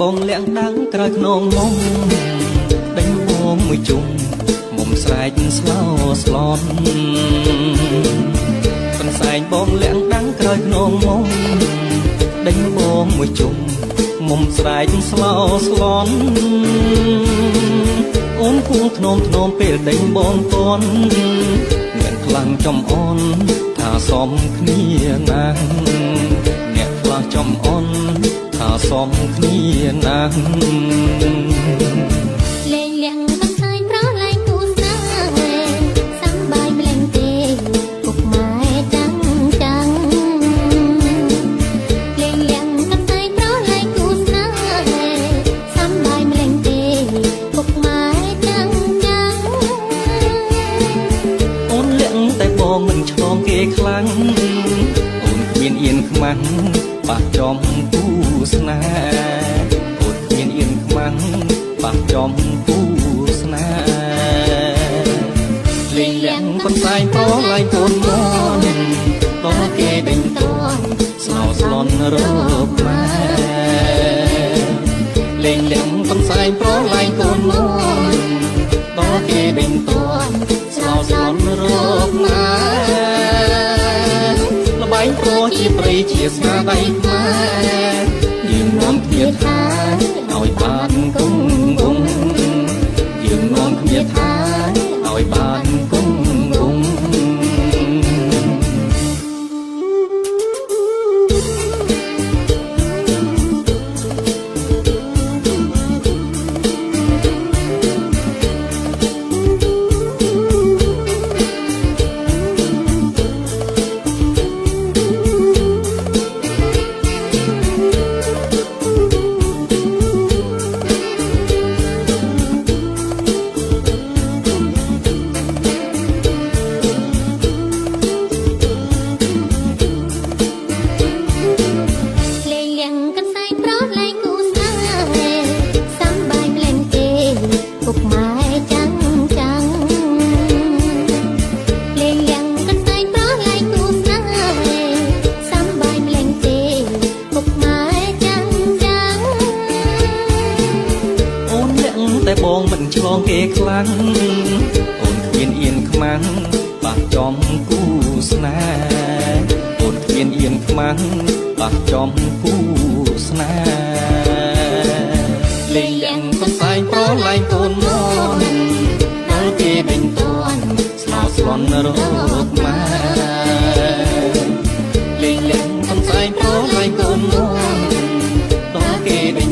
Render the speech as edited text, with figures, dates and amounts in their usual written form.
បងលាក់ដាំងក្រោយខ្នងមុំដេញបងមួយជុំមុំស្រែកស្លោស្លន់កន្សែងបងលាក់ដាំងក្រោយខ្នងមុំដេញបងមួយជុំមុំស្រែកស្លោស្លន់អូនគួងធ្នមធ្នមពេលដេញបងតន់អ្នកខ្លាំងចំអូនថាសមគ្នាណាស់អ្នកខ្លះចំអូនថាសមគ្នាណាស់ លេងលៀងកន្សែងប្រឡែងគូស្នេហ៍សំបាយម្លែងទេពុកម៉ែចាំងចាំងលេងលៀងកន្សែងប្រឡែងគូស្នេហ៍សំបាយម្លែងទេពុកម៉ែចាំងចាំង អូនលាក់តែបងមិនឆ្លងគេខ្លាំងអូនគ្មានអៀនខ្មាំងប៉ះចំគូស្នេហ៍អូនគ្មានអៀនខ្មាំងប៉ះចំគូស្នេហ៍លេងលាក់កន្សែងប្រឡែងកូនមន់ដល់គេដេញតន់ស្លោស្លន់រកម៉ែលេងលាក់កន្សែងប្រឡែងកូនមន់ដល់គេដេញតន់ស្លោស្លន់រកម៉ែលបែងប្រជាប្រិយជាស្នាដៃខ្មែរយើងនាំគ្នាថាឲ្យបានគង់វង្សយើងនាំគ្នាថាឲ្យបានគង់វង្ស លេងលៀងកន្សែងប្រឡែងគូស្នេហ៍សំបាយម្លែងទេពុកម៉ែចាំងចាំងលេងលៀងកន្សែងប្រឡែងគូស្នេហ៍សំបាយម្លែងទេពុកម៉ែចាំងចាំង អូនលាក់តែបងមិនឆ្លងគេខ្លាំងអូនគ្មានអៀនខ្មាំងប៉ះចំគូស្នេហ៍អូនគ្មានអៀនខ្មាំងប៉ះចំគូស្នេហ៍លេងលាក់កន្សែងប្រឡែងកូនមន់ដល់គេដេញតន់ស្លោស្លន់រកម៉ែលេងលាក់កន្សែងប្រឡែងកូនមន់ដល់គេដេញ